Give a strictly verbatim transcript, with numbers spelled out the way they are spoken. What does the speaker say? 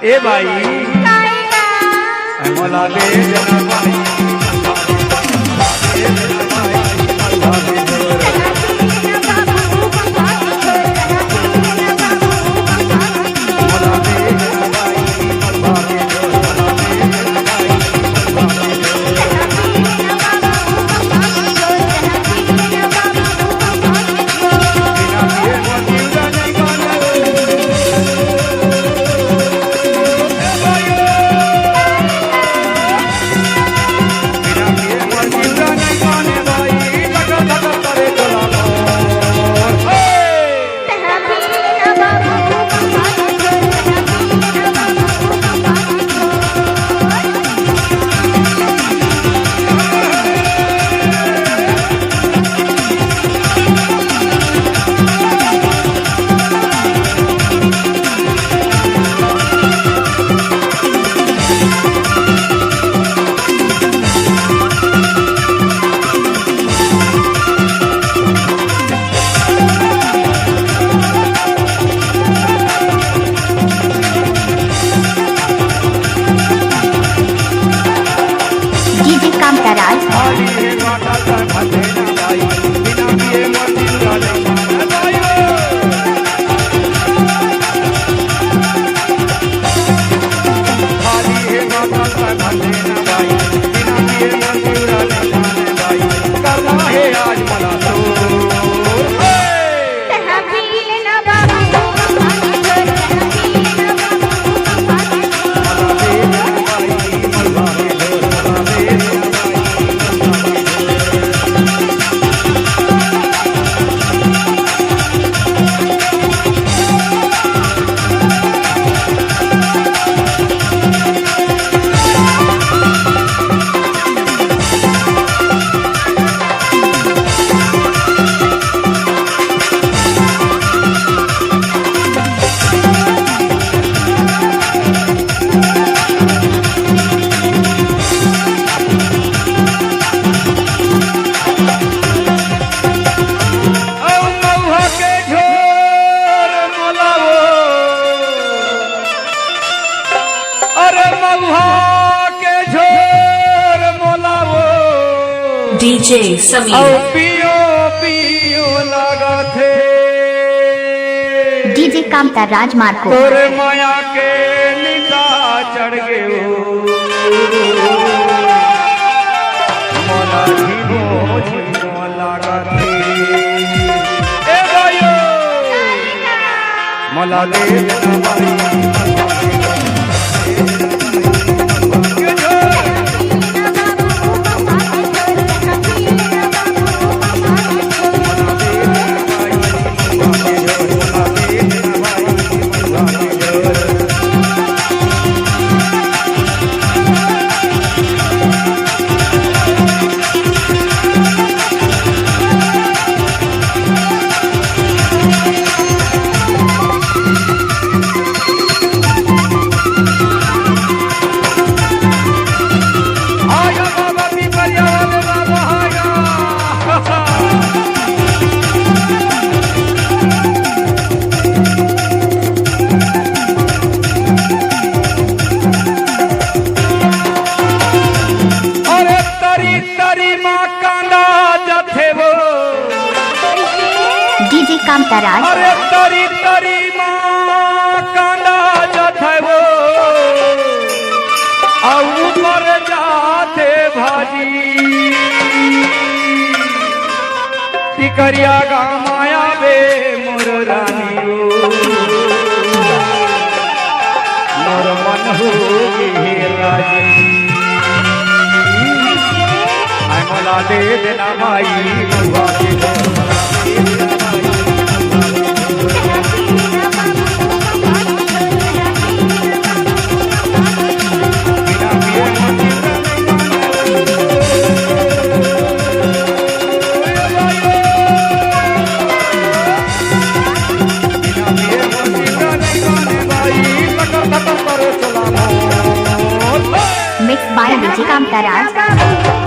ए भाई, मोला दे देना भाई। डीजे कांताराज। अउ मउहा के झोर मोला वो। अरे मउहा के झोर मोला वो। डीजे समीर। अउ पियो पियो लागत हे। डीजे कांताराज मार्को। तोर मया के निशा चढ़ गे वो। मोला झिमो झिमो लागत हे। ए भाइयो, मोला ले अरे तरी तरी मा कांदा जथे वो। डीजे कांताराज। अरे तरी तरी मा कांदा जथे वो। अउ ऊपर जाथे भाजी। टिकरिया गाँव माया बे मोर रानी ओ, मोर मन हो गे हे राजी। आय मोला दे देना माई मउहा के झोर। Mixed by DJ कांताराज।